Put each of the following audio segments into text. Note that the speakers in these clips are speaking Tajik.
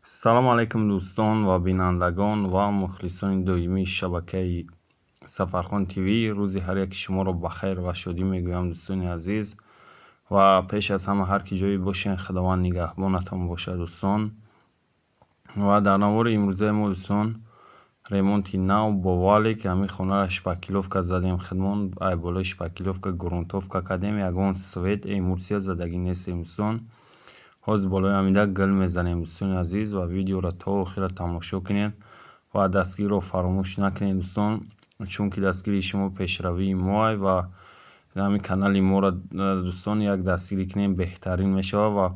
Салому алайкум, дӯстон ва бинандагон ва мухлисони доимии шабакаи Сафархон ТВ. Рӯзи ҳар яки шуморо ба хайр ва шодӣ мегӯям, дӯстони азиз. Ва пеш аз ҳама, ҳар ки ҷое бошен, Худованд нигаҳбонатон бошад, дӯстон. Ва дар навори имрӯзаи мо, дӯстон, ремонти нав бо валик. Ҳамин хонаро шпаклёвка задем худмон, ай болои шпаклёвка грунтовка кардем, ягон цвет, эмульсия задагӣ нестем, дӯстон. Ҳозир болои ҳамида гил мезанем, дӯстони азиз, ва видеоро то охира тамошо кунед ва дастгириро фаромӯш накунед, дӯстон, чунки дастгирии шумо пешравии моай. Ва ҳамин канали моро, дӯстон, як дастгирӣ кунем, беҳтарин мешавад. Ва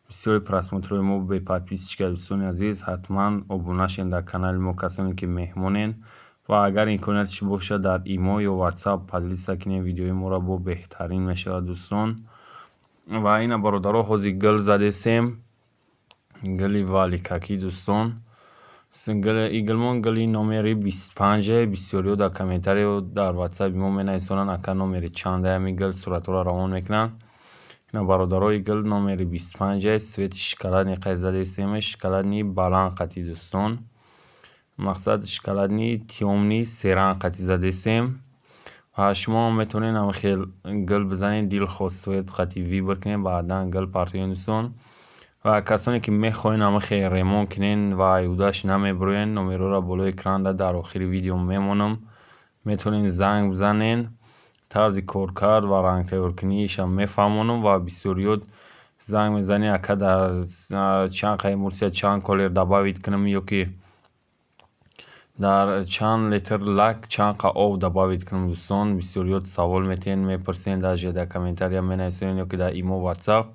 бисёри просмотрҳои мо бе подписчика. Дӯстони азиз, ҳатман обуна шавед дар канали мо, касоне ки меҳмонед. Ва агар имконияташ бошад, дар имо ё Ватсап поделиться кунед видеои моро, бо беҳтарин мешавад, дӯстон. Ва ина, бародаро, ҳозир гил задесем, гили валикакӣ, дӯстон. И гилмон гили номери 25-е. Бисёриҳо дар комментариё, дар Ватсапи мо менависонанд: «Ака, номери чанда ҳамин гил?» Суратҳоро равон мекунанд. Ина, бародаро, и гил номери 25-е, цвети шоколадный қай задесем, шоколадный баланд қатӣ, дӯстон. Мақсад, шоколадный тёмный серанг қатӣ задесем. Ва шумо метавонед ҳамин хел гил бизанед, дилхоҳ цвет қатӣ выбор кунед, баъдан гил партоед, дӯстон. Ва касоне ки мехоҳед ҳамин хел ремонт кунед ва ӯдаш намебироед, номерҳоро болои экранда дар охири видео мемонам, метавонед занг бизанед, тарзи коркард ва рангтайёркуниашам мефаҳмонам. Ва бисёриёт занг мезанед: «Ака, дар чанд қа эмульсия чанд колер добавить кунам ё ки дар чанд литр лак чанд қа об добавить кунам?» Дӯстон, бисёриёт савол метиҳед, мепурсед, даже дар комментария менависонед ё ки дар имо, Ватсап.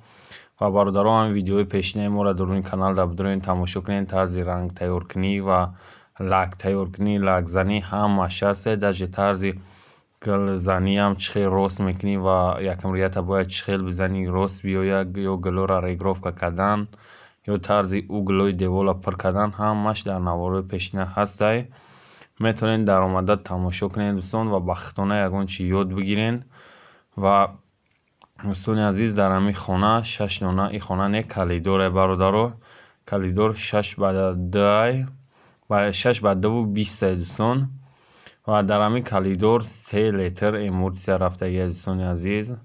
Ва бародарон, ҳамин видеои пешинаи моро дар рӯи канал дар бидоред, тамошо кунед. Тарзи ранг тайёркунӣ ва лак тайёркунӣ, лакзанӣ ҳамааш ҳаст, даже тарзи гилзаниам, чӣ хел рост мекунӣ ва якум рията бояд чӣ хел бизанӣ, рост биёяд, ё гилҳоро регровка кардан, ё тарзи углҳои деволро пур кардан, ҳамааш дар наворҳои пешина ҳастай. Метавонед даромада тамошо кунед, дӯстон, ва ба худтона ягон чи ёд бигиред. Ва дӯстони азиз, дар ҳамин хона шаш дона, ин хона не, коридоре, бародаро, коридор 6 ба 2-ай, 6 ба 2 ва 20-ай, дӯстон. Ва дар ҳамин коридор 3 литр эмульсия рафтагиа, дӯстони азиз,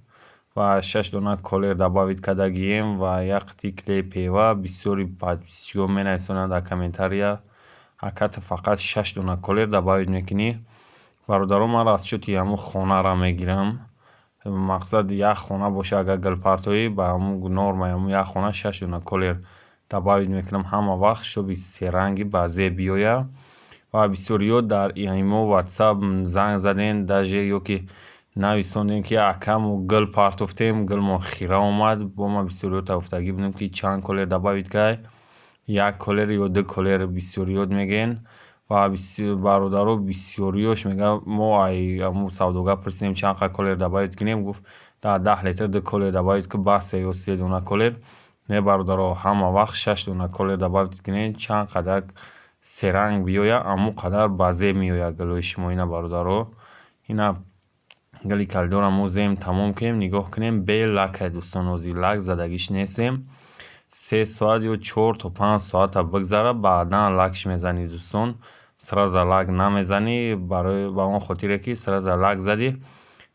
ва шаш дона колер добавить кардагием ва як қитъи клей ПВА. Бисёри подписчикҳо менависонанд дар комментария: «Ака, ту фақат шаш дона колер добавить мекунӣ?» Бародарон, ман расчёти ҳамун хонаро мегирам. Мақсад, як хона боша, агар гилпартоӣ, ба ҳамун нормаи ҳамун як хона шаш дона колер добавить мекунам ҳама вақт, чтобы серанги ба зеб биёяд. Ва бисёриҳо дар имо, Ватсап занг задем даже ё ки нависондем, ки: «Ака, мо гил партофтем, гилмон хира омад». Бо ман бисёриҳо гуфтагӣ будем, ки чанд колер добавить кай, як колер ё ду колер, бисёриёт мегӯянд. Ва бародаро, бисёриёш мегӯянд: «Мо ай ҳамун савдогар пурсидем, чанд қа колер добавить кунем, гуфт, дар 10 литр ду колер добавить кун, басе, ё се дона колер». Не, бародаро, ҳама вақт шаш дона колер добавить кунед. Чанд қадар серанг биёяд, ҳамон қадар ба зеб меояд гилҳои шумо. Ина, бародаро, ина гили коридорро мо зем, тамом кунем. Нигоҳ кунем, бе лакай, дӯстон, ҳозир лак задагиш нестем. 3 соат ё 4 то 5 соата бигзарад, баъдан лакш мезанӣ, дӯстон. Сразу лак намезанӣ, барои ба он хотире ки сразу лак задӣ,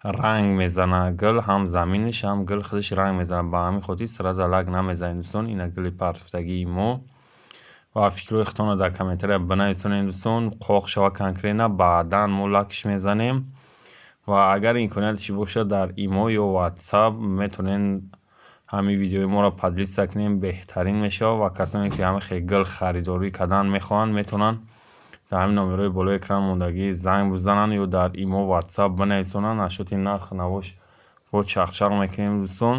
ранг мезанад гил, ҳам заминаш, ҳам гил худаш ранг мезанад. Ба ҳамин хотир сразу лак намезанем, дӯстон. Ина гили партофтагии мо. Ва фикрҳои худтонро дар комментария бинависонед, дӯстон. Қоқ шава конкретно, баъдан мо лакш мезанем. Ва агар имконияташ бошад, дар имо ё Ватсап метавонед ҳамин видеои моро поделиться кунем, беҳтарин мешавад. Ва касоне ки ҳамин хел гил харидорӣ кардан мехоҳанд, метавонанд дар ҳамин номерҳои болои экран мондагӣ занг бизананд ё дар имо, Ватсап бинависонанд. Насчёти нарху навош бо чақчақ мекунем, дӯстон.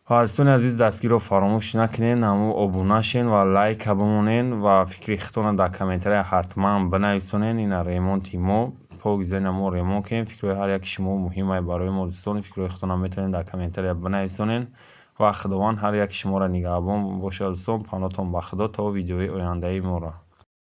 Ва дӯстони азиз, дастгириро фаромӯш накунед, ҳамун обуна шен ва лайка бимонед ва фикри худтонро дар комментария ҳатман бинависонед. Ина ремонти мо покиза, мо ремонт кунем. Фикрҳои ҳар яки шумо муҳимае барои мо, дӯстон. Фикрҳои худтонро метавонед дар комментария бинависонед. Ва Худованд ҳар яки шуморо нигаҳбон бошад, дӯстон. Паноҳтон ба Худо, то видеои ояндаи моро.